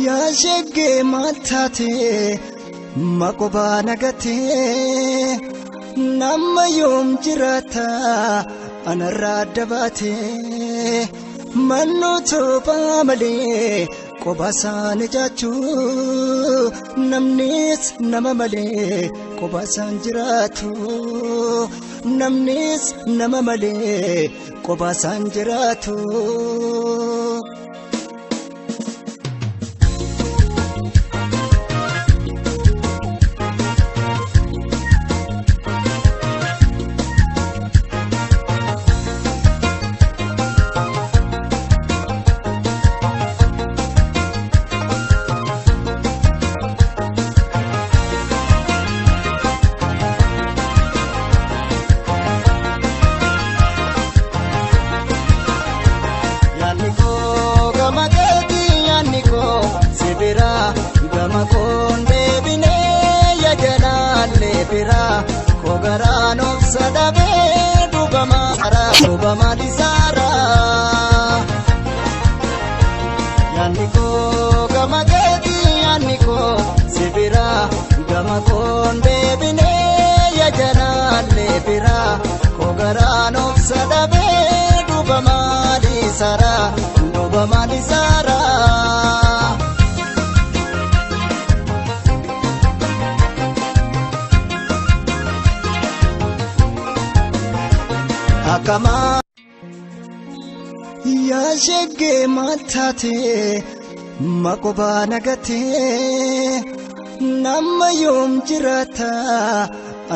Yaa sheggee maal taate maqobaa nagatee nama yoom jiraata anarraa adda baate mannoo toophaa malee qobaasaan ijaachuu namnis nama malee qobaasaan jiraatu namnis nama malee qobaasaan jiraatu. Yaanni koo gama keetii yaanni koo si biraa gama koon deebinee ya jalaallee biraa koo garaan obsa dhabee duuba maali saaraa. Yaanni koo gama keetii yaanni koo si biraa gama koon deebinee ya jalaallee biraa koo garaan obsa dhabee duuba maali saaraa duuba maali saaraa. Akkamaa. Yaa sheggee maal taate maqobaa nagatee nama yoom jiraata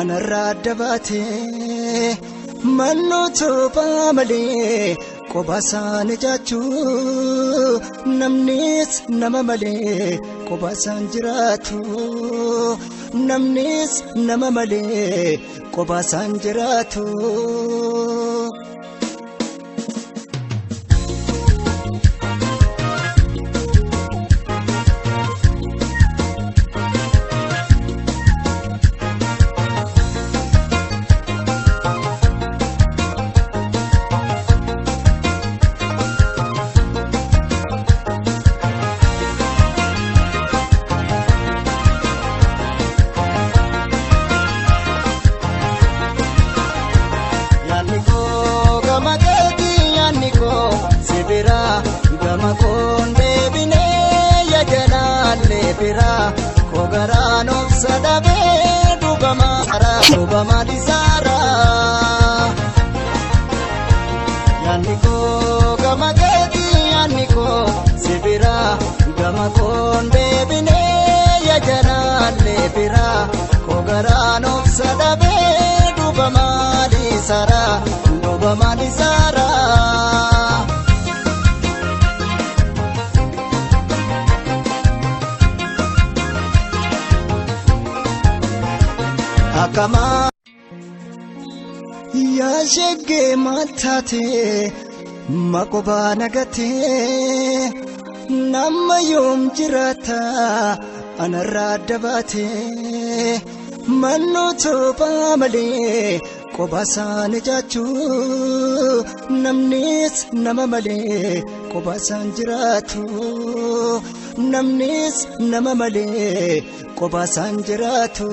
anarraa adda baate mannoo toophaa malee qobaasaan ijaachuu namnis nama malee qobaasaan jiraatu namnis nama malee qobaasaan jiraatu. Yaanni koo gama keetii yaanni koo si biraa gama koon deebinee ya jalaallee biraa koo garaan obsa dhabee duuba maali saaraa. Yaanni koo gama keetii yaanni koo si biraa gama koon deebinee ya jalaallee biraa koo garaan obsa dhabee duuba maali saaraa duuba maali saaraa. Akkamaa. Yaa sheggee maal taate maqobaa nagatee nama yoom jiraata anarraa adda baate mannoo toophaa malee qobaasaan ijaachuu namnis nama malee qobaasaan jiraatu namnis nama malee qobaasaan jiraatu.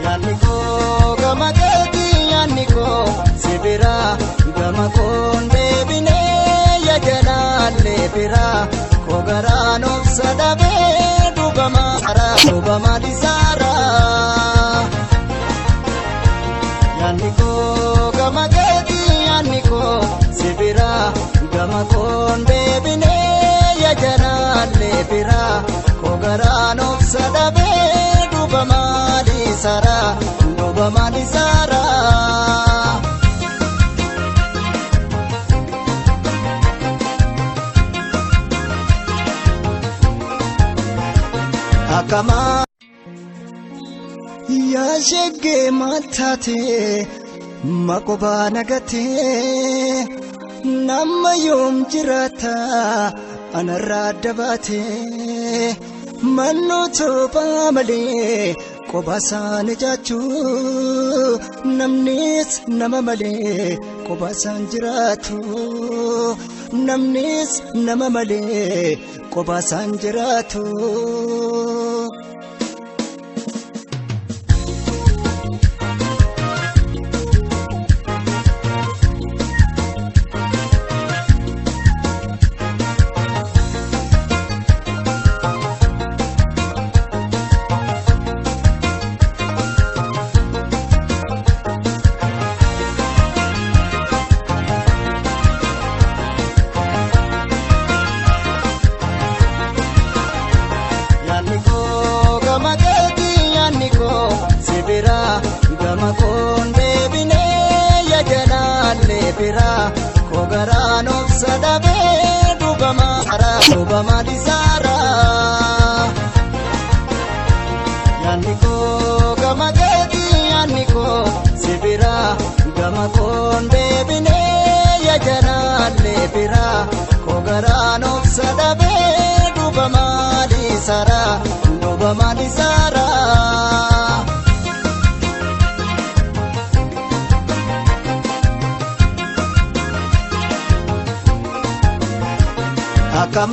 Yaanni koo gama keetii yaanni koo si biraa gama koon deebinee ya jalaallee biraa koo garaan obsa dhabee duuba maali saaraa. Yaanni koo gama keetii yaanni koo si biraa gama koon deebinee ya jalaallee biraa koo garaan obsa dhabee duuba maali saaraa duuba maali saaraa. Akkamaa. Yaa sheggee maal taate maqobaa nagatee nama yoom jiraata anarraa adda baate mannoo toophaa malee qobaasaan ijaachuu namnis nama malee qobaasaan jiraatu namnis nama malee qobaasaan jiraatu. Yaanni koo gama keetii yaanni koo si biraa gama koon deebinee ya jalaallee biraa koo garaan obsa dhabee duuba maalisaara. Yaanni koo gama keetii yaanni koo si biraa gama koon deebinee ya jalaallee biraa koo garaan obsa dhabee duuba maalisaara duuba maalisaara. Akka